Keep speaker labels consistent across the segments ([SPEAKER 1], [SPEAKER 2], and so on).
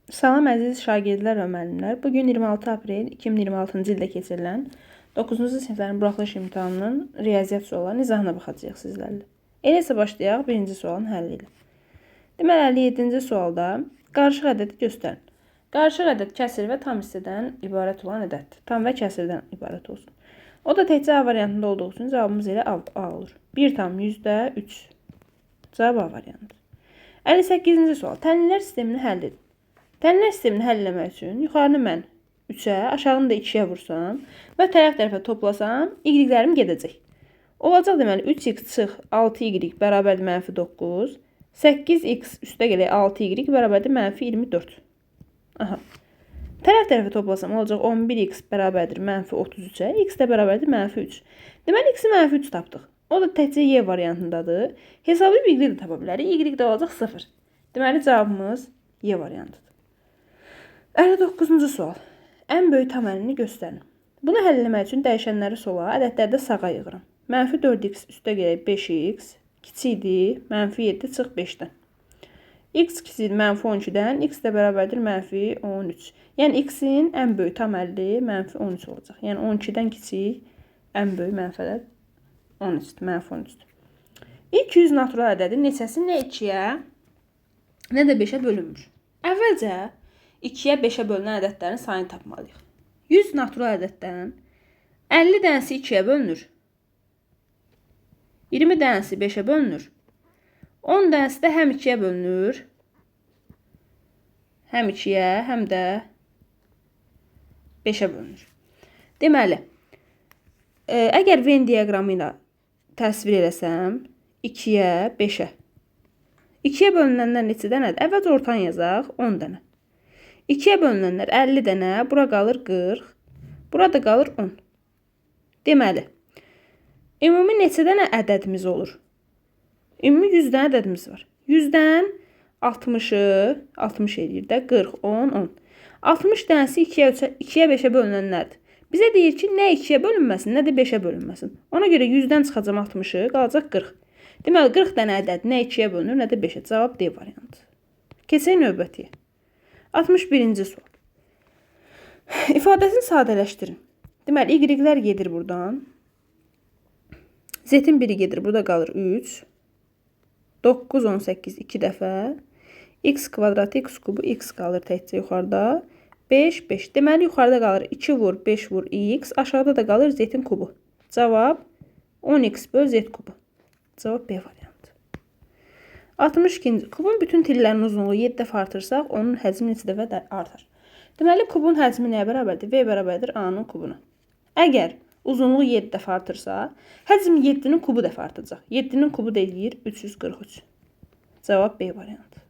[SPEAKER 1] Salam əziz şagirdlər və müəllimlər. Bugün 26 aprel 2026-cı ildə keçirilən 9-cu siniflərin buraxılış imtahanının riyaziyyat suallarının izahına baxacağıq sizlərlə. Elə isə başlayaq birinci sualın həlli ilə. Deməli 57-ci sualda qarışıq ədədi göstərin. Qarışıq ədəd kəsir və tam hissədən ibarət olan ədəddir. Tam və kəsirdən ibarət olsun. O da təkcə A variantında olduğu üçün cavabımız elə A olur. 1,3. Cavab A variantı. 58-ci sual. Tənlilər sistemini həll edin. Tənlilər sistemini həll eləmək üçün yuxarını mən 3-ə, aşağını da 2-yə vursam və tərəf-tərəfə toplasam, y-lərim gedəcək. Olacaq deməli 3x çıx 6y bərabərdir mənfi 9, 8x üstə gələk 6y bərabərdir mənfi 24. Aha. Tərəf-tərəfə toplasam olacaq 11x bərabərdir mənfi 33-ə, x də bərabərdir mənfi 3. Deməli x-i mənfi 3 tapdıq. O da təkcə y variantındadır. Hesablayıb y də tapa bilərik. Y də olacaq 0. Deməli cavabımız y variantıdır. 59-cu sual. Ən böyük tam əlini göstərin. Bunu həll eləmək üçün dəyişənləri sola, ədədləri də sağa yığıram. Mənfi 4x üstə gələk 5x kiçikdir, mənfi 7 çıx 5-dən. X kiçikdir mənfi 12-dən, x də bərabərdir mənfi 13. Yəni x-in ən böyük tam əlli mənfi 13 olacaq. Yəni 12-dən kiçik ən böyük mənfi ədəd 13-dür, mənfi 13-dür. 200 natural ədədi neçəsi nə 2-yə, nə də 5-ə bölünmür. Əvvəlcə 2-yə 5-ə bölünən ədədlərin sayını tapmalıyıq. 100 natural ədəddən 50 dənəsi 2-yə bölünür. 20 dənəsi 5-ə bölünür. 10 dənəsi də həm 2-yə bölünür, həm 2-yə, həm də 5-ə bölünür. Deməli, əgər Venn diaqramı ilə təsvir eləsəm, 2-yə, 5-ə. 2-yə bölünənlər neçə dənədir? Əvvəlcə ortanı yazaq, 10 dənə. 2-yə bölünənlər 50 dənə, bura qalır 40, burada qalır 10. Deməli, ümumi neçə dənə ədədimiz olur? Ümumi 100 dənə ədədimiz var. 100-dən 60-ı, 60 eləyir də, 40, 10, 10. 60 dənəsi 2-yə, 2-yə 5-ə bölünənlərdir. Bizə deyir ki, nə 2-yə bölünməsin, nə də 5-ə bölünməsin. Ona görə 100-dən çıxacam 60-ı, qalacaq 40. Deməli, 40 dənə ədəd nə 2-yə bölünür, nə də 5-ə. Cavab D variantı. Keçək növbətiyə. 61-ci sual. İfadəsini sadələşdirin. Deməli, y-lər gedir buradan. Z-in biri gedir, burada qalır 3. 9, 18, 2 dəfə. X kvadratı, x kubu, x qalır təkcə yuxarıda. 5, 5. Deməli, yuxarıda qalır 2 vur, 5 vur, x. Aşağıda da qalır z-in kubu. Cavab 10x böl z kubu. Cavab B variantı. 62-ci. Kubun bütün tillərinin uzunluğu 7 dəfə artırsaq, onun həcmi neçə dəfə də artar? Deməli, kubun həcmi nəyə bərabərdir? V bərabərdir A-nın kubuna. Əgər uzunluğu 7 dəfə artırsa, həcm 7-nin kubu dəfə artacaq. 7-nin kubu da eləyir 343. Cavab B variantı.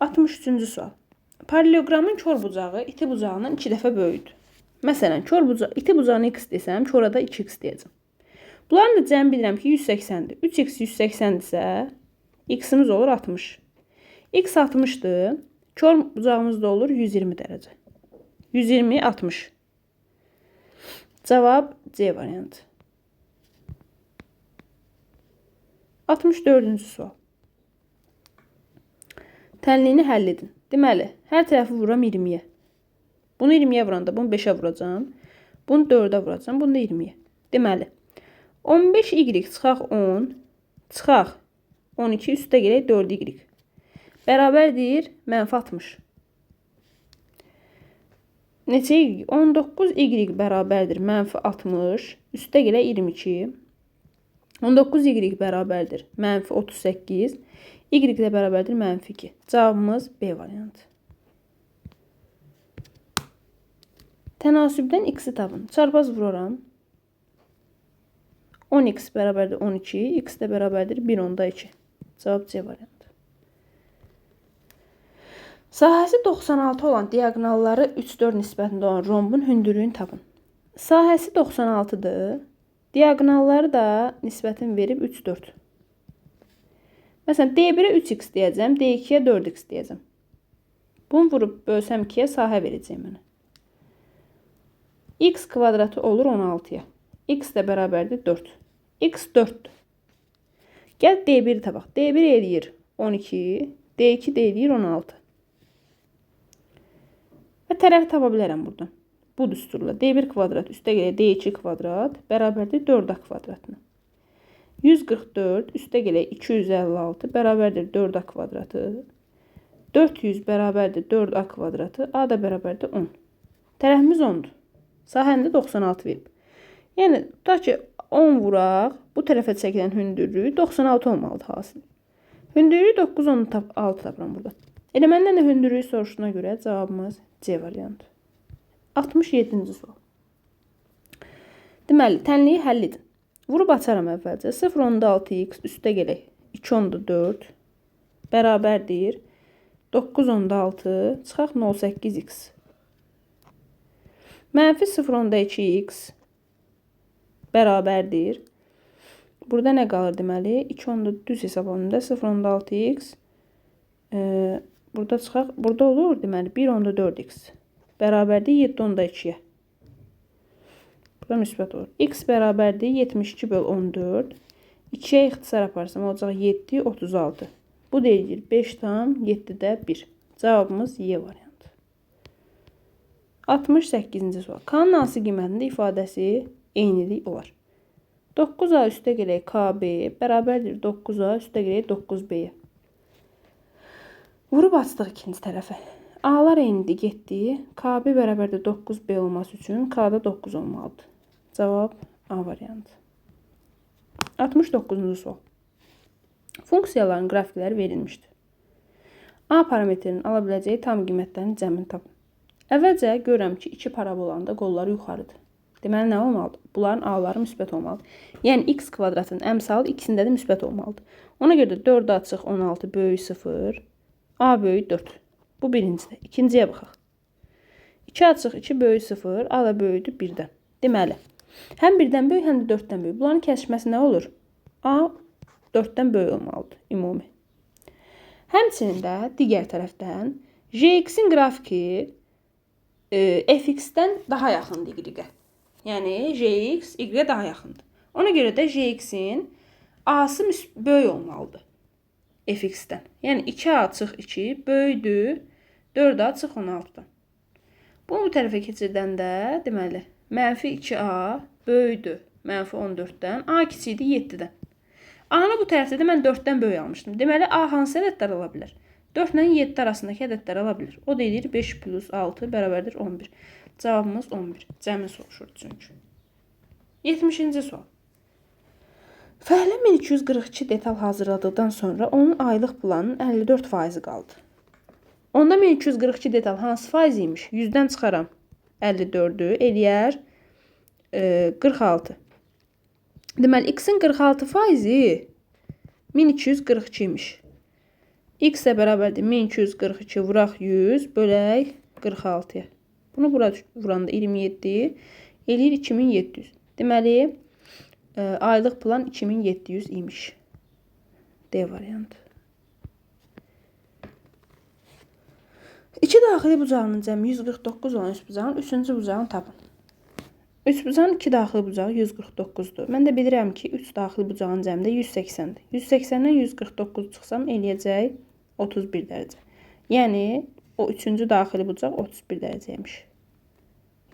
[SPEAKER 1] 63-cü sual. Paralleloqramın kor bucağı iti bucağından 2 dəfə böyükdür. Məsələn, kor bucağı, iti bucağını x desəm, kora da 2x deyəcəm. Bunların da cəmi bilirəm ki, 180-dir. 3x 180-dirsə, x-imiz olur 60. X 60-dır. Kor bucağımız da olur 120 dərəcə. 120, 60. Cavab C variantı. 64-cü sual. Tənliyini həll edin. Deməli, hər tərəfi vururam 20-yə. Bunu 20-yə vuranda bunu 5-ə vuracağam. Bunu 4-ə vuracağam, bunu da 20-yə. Deməli, 15y çıxaq 10, çıxaq 12, üstə gələk 4y. Bərabərdir mənfi 60. Neçə y? 19y bərabərdir mənfi 60, üstə gələk 22. 19y bərabərdir mənfi 38, y də bərabərdir mənfi 2. Cavabımız B variantı. Tənasübdən x-i tapın. Çarpaz vuraram. 10x bərabərdir 12, x də bərabərdir 1,2. Cavab C variantı. Sahəsi 96 olan diaqonalları 3-4 nisbətində olan rombun hündürlüyünü tapın. Sahəsi 96-dır. Diaqonalları da nisbətini verib 3-4. Məsələn, D1-ə 3x deyəcəm, D2-yə 4x deyəcəm. Bunu vurub bölsəm 2-yə sahə verəcək mənə. X kvadratı olur 16-ya. X də bərabərdir 4. X 4-dür. Gəl D1-i tapaq. D1 eləyir 12. D2 də eləyir 16. Və tərəfi tapa bilərəm buradan. Bu düsturla D1 kvadrat üstə gələk D2 kvadrat bərabərdir 4A kvadratına. 144 üstə gələk 256 bərabərdir 4A kvadratı. 400 bərabərdir 4A kvadratı. A da bərabərdir 10. Tərəfimiz 10-dur. Sahəni də 96 verib. Yəni, tutaq ki, 10 vuraq, bu tərəfə çəkilən hündürlüyü 96 olmalıdır hasil. Hündürlüyü 9,6 tapıram burada. Elə məndən də hündürlüyü soruşduğuna görə cavabımız C variantı. 67-ci sual. Deməli, tənliyi həll edin. Vurub açaram əvvəlcə. 0,6x üstə gələk 2,4 bərabərdir 9,6 çıxaq 0,8x. Mənfi 0,2x bərabərdir. Burada nə qalır deməli? 2,4 düz hesablanında 0,6x burada çıxaq. Burada olur deməli 1,4x bərabərdir 7,2-yə. Burada müsbət olur. X bərabərdir 72 böl 14. 2-yə ixtisar aparsam olacaq 7, 36. Bu da eləyir 5,7-də 1. Cavabımız Y variantı. 68-ci sual. K-nın hansı qiymətində ifadəsi eynilik olar? 9A üstə gələk KB bərabərdir 9A üstə gələk 9B-yə. Vurub açdıq ikinci tərəfə. A-lar eynidir, getdi. KB bərabərdir 9B olması üçün K-da 9 olmalıdır. Cavab A variantı. 69-cu sual. Funksiyaların qrafikləri verilmişdir. A parametrinin ala biləcəyi tam qiymətlərin cəmini tapın. Əvvəlcə görürəm ki, iki parabolanın da qolları yuxarıdır. Deməli, nə olmalıdır? Bunların A-ları müsbət olmalıdır. Yəni, x kvadratın əmsalı ikisində də müsbət olmalıdır. Ona görə də 4A çıx 16 böyük 0, A böyük 4. Bu birincidə. İkinciyə baxaq. 2A çıx 2 böyük 0, A da böyükdür 1-dən. Deməli, həm 1-dən böyük, həm də 4-dən böyük. Bunların kəsişməsi nə olur? A 4-dən böyük olmalıdır ümumi. Həmçinin də digər tərəfdən GX-in qrafiki fx-dən daha yaxındır y-ə. Yəni, GX y-ə daha yaxındır. Ona görə də GX-in A-sı böyük olmalıdır fx-dən. Yəni, 2A çıx 2 böyükdür 4A çıx 16-dan. Bunu bu tərəfə keçirdəndə, deməli, mənfi 2A böyükdür mənfi 14-dən, A kiçikdir 7-dən. A-nı bu tərəfdə də mən 4-dən böyük almışdım. Deməli, A hansı ədədlər ala bilər? 4 ilə 7 arasındakı ədədlər ala bilər. O da eləyir 5 plus 6 bərabərdir 11. Cavabımız 11. Cəmi soruşur çünki. 70-ci sual. Fəhlə 1242 detal hazırladıqdan sonra onun aylıq planının 54% qaldı. Onda 1242 detal hansı faiz imiş? 100-dən çıxaram 54-ü eləyər 46. Deməli, x-in 46 faizi 1242 imiş. X də bərabərdir 1242 vuraq 100 bölək 46-ya. Bunu bura vuranda 27 eləyir 2700. Deməli, aylıq plan 2700 imiş. D variantı. İki daxili bucağının cəmi 149 olan üçbucağın üçüncü bucağını tapın. Üçbucağın iki daxili bucağı 149-dur. Mən də bilirəm ki, 3 daxili bucağın cəmi də 180-dir. 180-dən 149 çıxsam eləyəcək 31 dərəcə. Yəni, o üçüncü daxili bucaq 31 dərəcəymiş.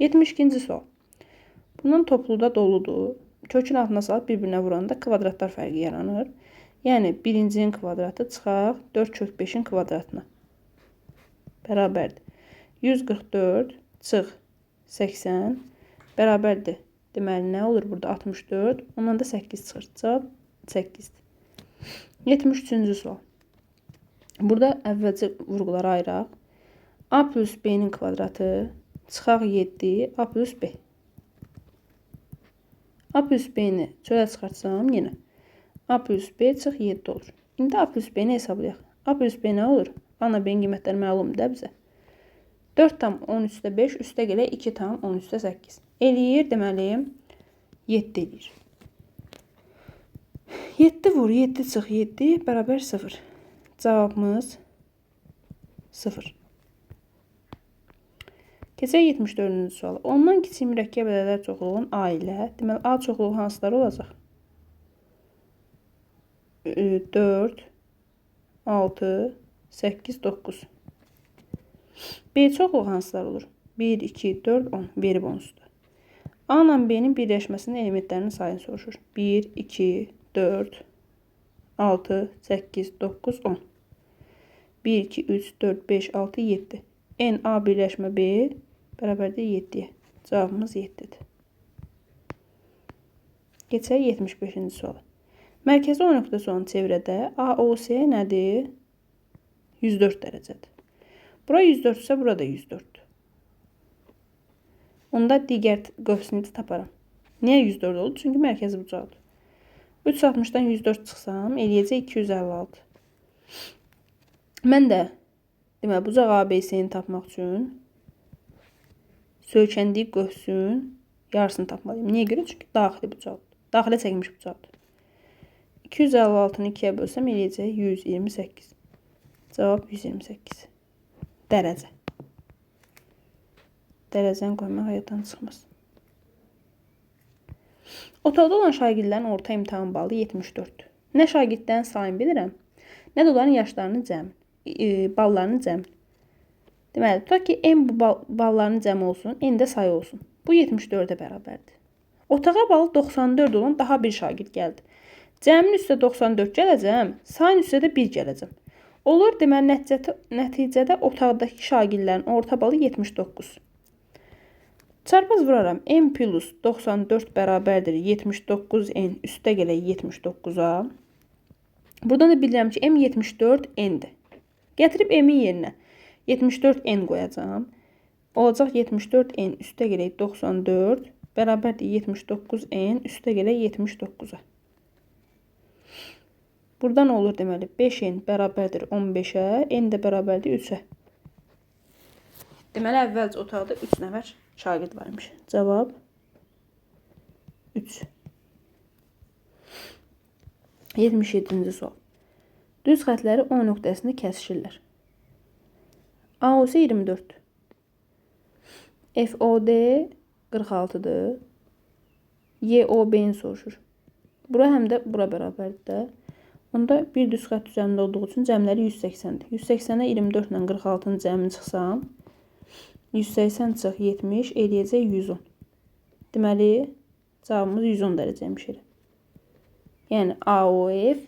[SPEAKER 1] 72-ci sual. Bundan topluda doludur. Kökün altına salıb bir-birinə vuranda kvadratlar fərqi yaranır. Yəni, birincinin kvadratı çıxaq 4 kök 5-in kvadratına bərabərdir. 144 çıx 80 bərabərdir. Deməli, nə olur burada? 64. Ondan da 8 çıxır. Cavab 8-dir. 73-cü sual. Burada əvvəlcə vurğuları ayıraq. A plus B-nin kvadratı çıxaq 7, A plus B. A plus B-ni çölə çıxartsam yenə A plus B çıx 7 olur. İndi A plus B-ni hesablayaq. A plus B nə olur? A ilə B-nin qiymətləri məlumdur da bizə. 4,13-də 5, üstə gələk 2,13-də 8. Eləyir, deməli, 7 eləyir. 7 vur, 7 çıx 7 bərabər 0. Cavabımız 0. Keçək 74-cü suala. Ondan kiçik mürəkkəb ədədlər çoxluğunun A ilə, deməli, A çoxluğu hansıları olacaq? 4, 6, 8, 9. B çoxluğu hansılar olur? 1, 2, 4, 10. Verib onsuz da. A ilə B-nin birləşməsinin elementlərinin sayını soruşur. 1, 2, 4, 6, 8, 9, 10. 1, 2, 3, 4, 5, 6, 7. N, A birləşmə B bərabərdir 7-yə. Cavabımız 7-dir. Keçək 75-ci suala. Mərkəzi O nöqtəsi olan çevrədə AOC nədir? 104 dərəcədir. Bura 104 isə burada 104-dür. Onda digər qövsünü də taparam. Niyə 104 oldu? Çünki mərkəzi bucaqdır. 360-dan 104 çıxsam, eləyəcək 256. Mən də deməli, bucaq ABC-ni tapmaq üçün söykəndiyi qövsün yarısını tapmalıyım. Niyə görə? Çünki daxili bucaqdır. Daxilə çəkilmiş bucaqdır. 256-nı 2-yə bölsəm eləyəcək 128. Cavab 128. Dərəcə. Dərəcəni qoymaq yaddan çıxmaz. Otaqda olan şagirdlərin orta imtahan balı 74-dür. Nə şagirdlərin sayını bilirəm, nə də onların yaşlarını cəmin, ballarını cəmin. Deməli, tutaq ki, M bu ballarının cəmi olsun, N də sayı olsun. Bu 74-ə bərabərdir. Otağa balı 94 olan daha bir şagird gəldi. Cəmin üstə 94 gələcəm, sayın üstə də 1 gələcəm. Olur, deməli, nəticədə otaqdakı şagirdlərin orta balı 79. Çarpaz vuraram. M plus 94 bərabərdir 79N üstə gələk 79-a. Buradan da bilirəm ki, M 74 N-dir. Gətirib M-in yerinə 74N qoyacağam. Olacaq 74N üstə gələk 94 bərabərdir 79N üstə gələk 79-a. Buradan olur deməli 5N bərabərdir 15-ə, N də bərabərdir 3-ə. Deməli, əvvəlcə otaqda 3 nəfər şagird varmış. Cavab 3. 77-ci sual. Düz xətləri O nöqtəsində kəsişirlər. AOC 24. FOD 46-dır. YOB-ni soruşur. Bura həm də bura bərabərdir də. Onda bir düz xətt üzərində olduğu üçün cəmləri 180-dir. 180-ə 24 ilə 46-nın cəmini çıxsam, 180 çıx 70 eləyəcək 110. Deməli, cavabımız 110 dərəcəymiş elə. Yəni, AOF,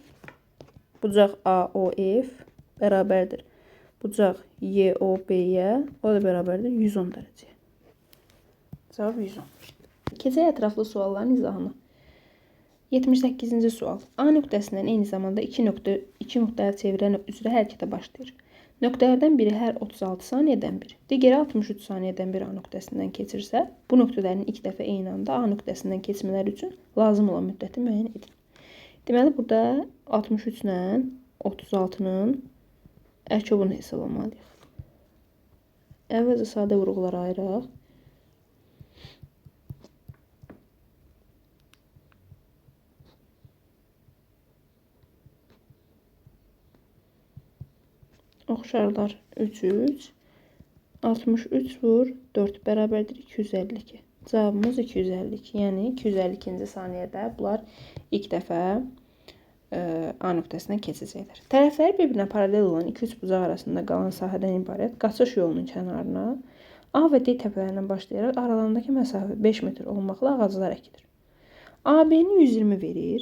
[SPEAKER 1] bucaq AOF bərabərdir. Bucaq YOB-yə, o da bərabərdir 110 dərəcəyə. Cavab 110. Keçək ətraflı sualların izahına. 78-ci sual. A nöqtəsindən eyni zamanda iki müxtəlif çevrə üzrə hərəkətə başlayır. Nöqtələrdən biri hər 36 saniyədən bir, digəri 63 saniyədən bir A nöqtəsindən keçirsə, bu nöqtələrin ilk dəfə eyni anda A nöqtəsindən keçmələri üçün lazım olan müddəti müəyyən edin. Deməli, burada 63 ilə 36-nın ərkobunu hesablamalıyıq. Əvvəlcə sadə vurğulara ayıraq. Oxşarlar 3, 3. 63 vur 4 bərabərdir 252. Cavabımız 252. Yəni 252-ci saniyədə bunlar ilk dəfə A nöqtəsindən keçəcəklər. Tərəfləri bir-birinə paralel olan 2-3 bucaq arasında qalan sahədən ibarət qaçış yolunun kənarına A və D təpələrindən başlayaraq aralarındakı məsafə 5 metr olmaqla ağaclar əkilir. AB-ni 120 verir,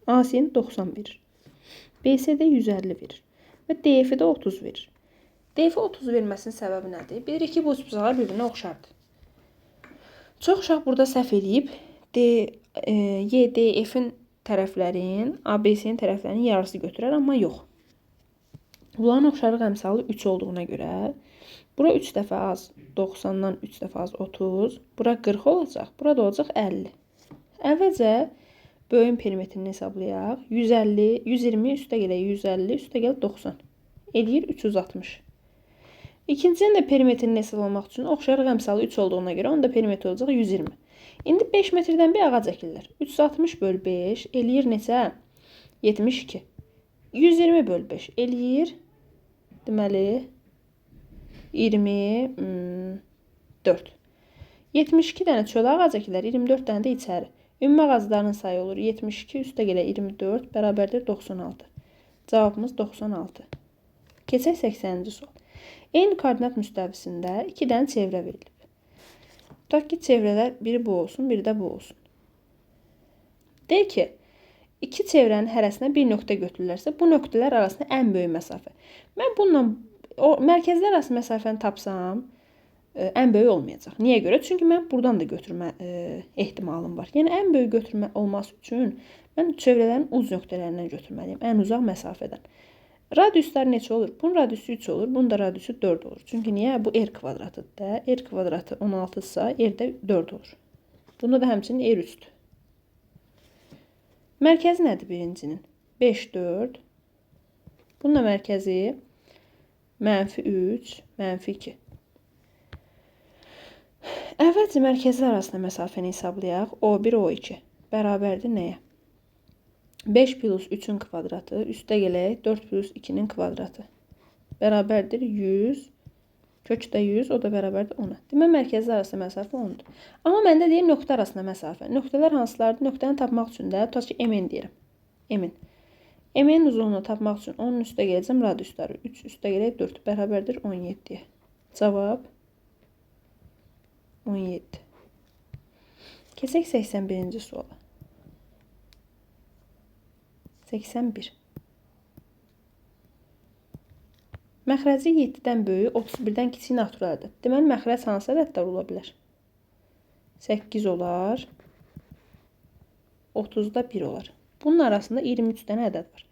[SPEAKER 1] AC-ni 90 verir, BC-də 150 verir və DF-də 30 verir. DF 30 verməsinin səbəbi nədir? Bilirik ki, bu üçbucaqlar bir-birinə oxşardır. Çox uşaq burada səhv eləyib. YDF-in tərəflərin, ABC-nin tərəflərinin yarısı götürər, amma yox. Bunların oxşarlıq əmsalı 3 olduğuna görə bura 3 dəfə az 90-dan 3 dəfə az 30, bura 40 olacaq, bura da olacaq 50. Əvvəlcə böyün perimetrini hesablayaq. 150, 120 üstə gələk 150, üstə gəl 90. Eləyir 360. İkincisinin də perimetrini hesablamaq üçün oxşarlıq əmsalı 3 olduğuna görə onun da perimetri olacaq 120. İndi 5 metrdən bir ağac əkirlər. 360 böl 5 eləyir neçə? 72. 120 böl 5 eləyir deməli 24. 72 dənə çöl ağac əkirlər, 24 dənə də içəri. Ümumi ağacların sayı olur 72 üstə gələ 24 bərabərdir 96. Cavabımız 96. Keçək 80-ci sual. Eyni koordinat müstəvisində 2 dənə çevrə verilib. Tutaq ki, çevrələr biri bu olsun, biri də bu olsun. Deyir ki, iki çevrənin hərəsinə bir nöqtə götürürlərsə, bu nöqtələr arasında ən böyük məsafə. Mən bununla o mərkəzlər arası məsafəni tapsam, ən böyük olmayacaq. Niyə görə? Çünki mən buradan da götürmə ehtimalım var. Yəni, ən böyük götürmə olması üçün mən çevrələrin uc nöqtələrindən götürməliyəm, ən uzaq məsafədən. Radiuslar neçə olur? Bunun radiusu 3 olur, bunun da radiusu 4 olur. Çünki niyə? Bu r kvadratıdır da. R kvadratı 16-dırsa, r də 4 olur. Bunda da həmçinin r 3-dür. Mərkəzi nədir birincinin? 5, 4. Bunun da mərkəzi mənfi 3, mənfi 2. Əvvəlcə mərkəzlər arasında məsafəni hesablayaq. O1, O2 bərabərdir nəyə? 5 plus 3-ün kvadratı, üstə gələk 4 plus 2-nin kvadratı bərabərdir 100, kökdə 100, o da bərabərdir 10-a. Demək, mərkəzlər arasında məsafə 10-dur. Amma məndə deyir nöqtə arasında məsafə. Nöqtələr hansılardır? Nöqtəni tapmaq üçün də, tutaq ki, MN deyirəm. MN. MN-in uzunluğunu tapmaq üçün 10-un üstə gələcəm radiusları. 3 üstə gələk 4 bərabərdir 17-yə. Cavab 17. Keçək 81-ci suala. 81. Məxrəci 7-dən böyük, 31-dən kiçik natural ədəd. Deməli, məxrəc hansı ədədlər ola bilər? 8 olar, 30-da 1 olar. Bunun arasında 23 dənə ədəd var.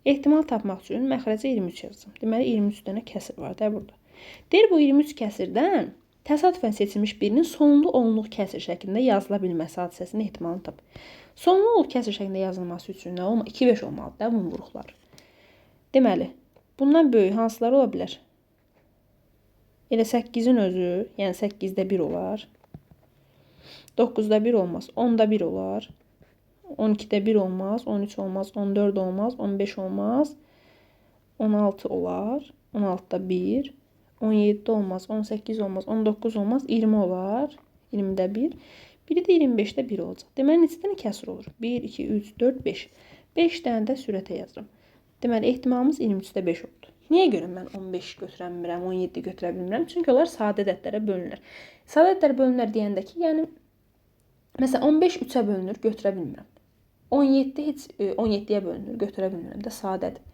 [SPEAKER 1] Ehtimal tapmaq üçün məxrəcə 23 yazacağam. Deməli, 23 dənə kəsir var da burada. Deyir, bu 23 kəsirdən təsadüfən seçilmiş birinin sonlu onluq kəsir şəklində yazıla bilməsi hadisəsinin ehtimalını tap. Sonlu onluq kəsir şəklində yazılması üçün nə olmalı? 2, 5 olmalıdır da bunun vuruqları. Deməli, bundan böyük hansılar ola bilər? Elə 8-in özü, yəni 8-də 1 olar. 9-da 1 olmaz, 10-da 1 olar. 12-də 1 olmaz, 13 olmaz, 14 olmaz, 15 olmaz. 16 olar, 16-da 1. 17 olmaz, 18 olmaz, 19 olmaz, 20 olar, 20-də 1. Biri də 25-də 1 olacaq. Deməli, neçə dənə kəsir olur? 1, 2, 3, 4, 5. 5 dənə də sürətə yazıram. Deməli, ehtimalımız 23-də 5 oldu. Niyə görə mən 15 götürə bilmirəm, 17 götürə bilmirəm? Çünki onlar sadə ədədlərə bölünür. Sadə ədədlərə bölünür deyəndə ki, yəni, məsələn, 15 3-ə bölünür, götürə bilmirəm. 17 heç 17-yə bölünür, götürə bilmirəm də, sadədir.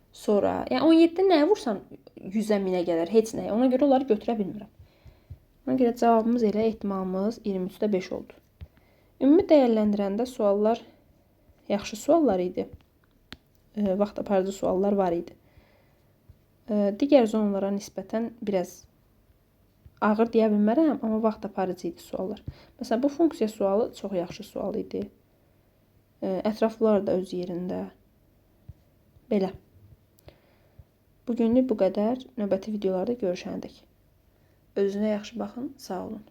[SPEAKER 1] Sonra, yəni 17-də nəyə vursan 100-ə 1000-ə gələr, heç nəyə. Ona görə onları götürə bilmirəm. Ona görə cavabımız elə ehtimalımız 23-də 5 oldu. Ümumi dəyərləndirəndə suallar yaxşı suallar idi. Vaxt aparıcı suallar var idi. Digər zonalara nisbətən biraz ağır deyə bilmərəm, amma vaxt aparıcı idi suallar. Məsələn, bu funksiya sualı çox yaxşı sual idi. Ətraflar da öz yerində. Belə. Bugünlük bu qədər. Növbəti videolarda görüşənədək. Özünə yaxşı baxın. Sağ olun.